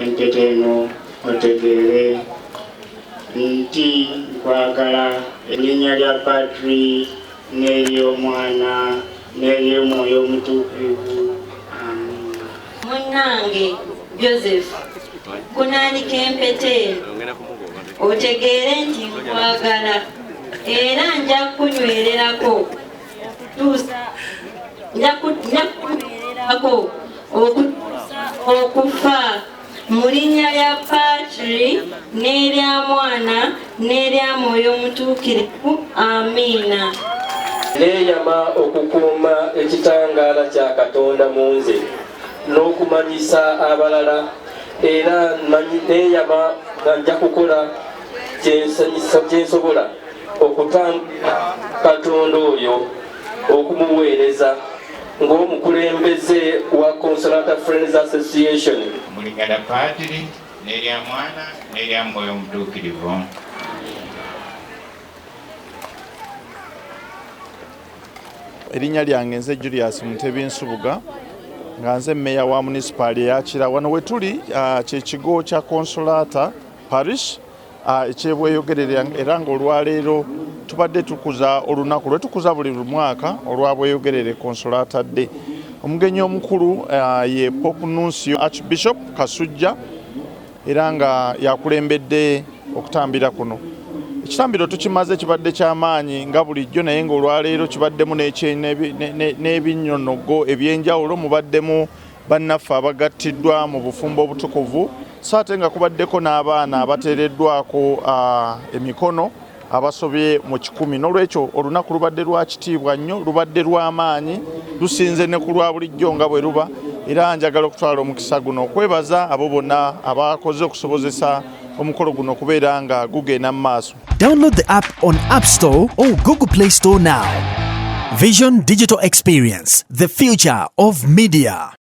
Empeta eno otegeere nti nkwagala erinnya lya Patri n'ery'Omwana n'ery'Omwoyo Omutuukirivu. Amiina. Munnange Joseph, nkunaanika empeta eno otegeere nti nkwagala era nja kukunywererako okutuusa nja kukunywererako okutuusa okufa mu linnya lya Patri n'erya Mwana n'erya Mwoyo Omutuukirivu. Amiina. Neeyama okukuuma ekitangaala kya Katonda mu nze n'okumanyisa abalala, era neeyama nga nja kukola kye nsobola okutambulira Katonda oyo okumuweereza ng'omukulembeze wa Consolata Friends Association. Mu linnya lya Paatiri n'erya Mwana n'erya Mwoyo Omutuukirivu. Erinnya lyange nze Julius Mutebi Nsubuga, nga nze mmeeya wa munisipaali eya Kira. Wano we tuli kye kigo kya Consolata Parish eky'Ebweyogerere, era ng'olwaleero tubadde tukuza olunaku lwe tukuza buli mwaka olwa Bweyogerere Consolata Day. Omugenyi omukulu ye Pope Nuncio Archbishop Kasujja, era nga yakulembedde okutambira kuno. Ekitambiro tukimaze, kibadde kyamaanyi nga bulijjo, naye ng'olwaleero kibaddemu n'ebinyonogo ebyenjawulo. Mubaddemu bannaffe abagattiddwa mu bufumbo obutukuvu, so ate nga kubaddeko n'abaana abateereddwako emikono abasobye mu 100. N'olwekyo olunaku lubadde lwa kitiibwa nnyo, lubadde lw'amaanyi, lusinze ne ku lwa bulijjo nga bwe luba. Era njagala okutwala omukisa guno okwebaza abo bonna abakoze okusobozesa omukolo guno okubeera nga gugenda mu maaso. Download the app on App Store or Google Play Store now. Vision Digital Experience, the future of media.